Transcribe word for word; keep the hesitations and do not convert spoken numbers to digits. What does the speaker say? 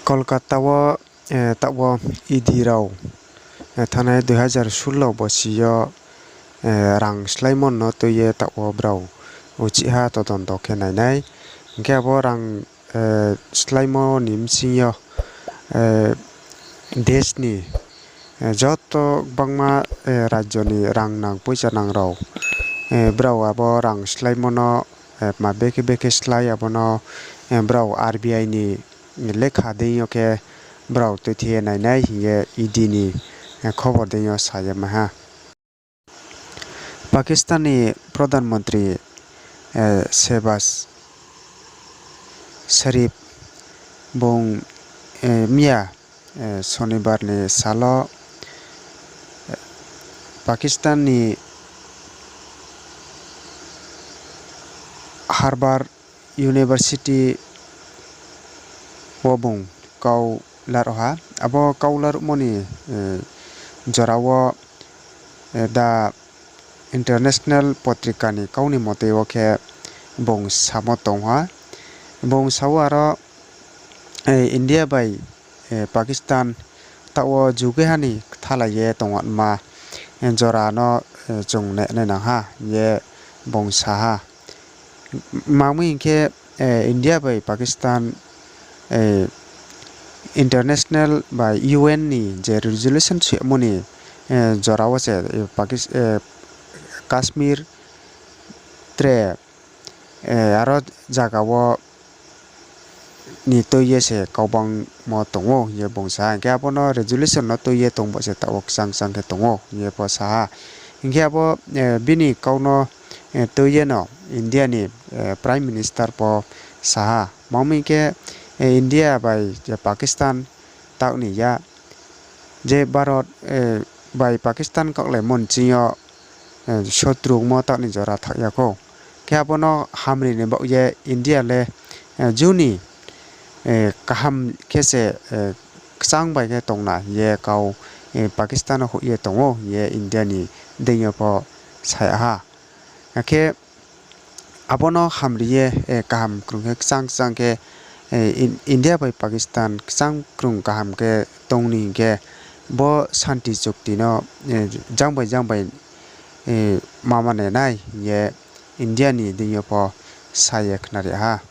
Kolkata wo, taoh wo E D rao, thanngnai দুই হাজার ষোলো bosi yo, rang sláimo no tui ye taoh wo brao uchihha todonto khe nainai. Hing khe abo rang sláimo ni bsing yo, desh ni joto gbangma rajyo ni rang nang poicha nang rao, brao abo rang sláimo no, ma bekhe bekhe slái abo no, brao R B I ni lekha deing yo khe brao tuithe ye nainai hing ye E D ni khobor deing yo sa ye mai ha. Pakistan ni Pradhan Mantri Shehbaz Sharif bung miya Sonibar ni sal wo Pakistan ni Harvard University wo bung kau laruh ha. Abo kau laruhmo ni jora wo The International potrika ni kau ni motei wo khe bung samo tong ha. Bung sa ou aro, India bai Pakistan taoh wo jugeha ni kthalai ye tongma jora no chung nainai nang ha hing ye bung sa ha. Tma hing khe, India bai Pakistan international bai U N ni je resolution soimo ni jora wo se Kashmir tre aro zaga wo ni tui ye se kaubangmo tong ou hing ye bung sa ha. Hing khe abo no resolution no tui ye tong bo se taoh wo kchang kchang khe tong ou hing ye pho sa ha. Hing khe abo bini kau no tui ye no India ni Prime Minister pho sa ha. Tma hing khe, India bai Pakistan taoh ni ya, je Bharat bai Pakistan kaohlaimo ni ching yo sotru ongmo taoh ni jora thaoh ya khou. Khe abo no hamri ni baoh ye India le ju ni kaham khe se kchang bai khe tong na hing ye kau Pakistan no hoih ye tong ou hing ye India ni deing yo pho sa ya ha. Akhe abo no hamri ye kaham krung khe kchang kchang khe India bai Pakistan kchang krung kaham khe tong ni hing khe bo santi chukti no jang bai jang bai ma manai nai hing ye India ni deing yo pho sa ye khnari ha.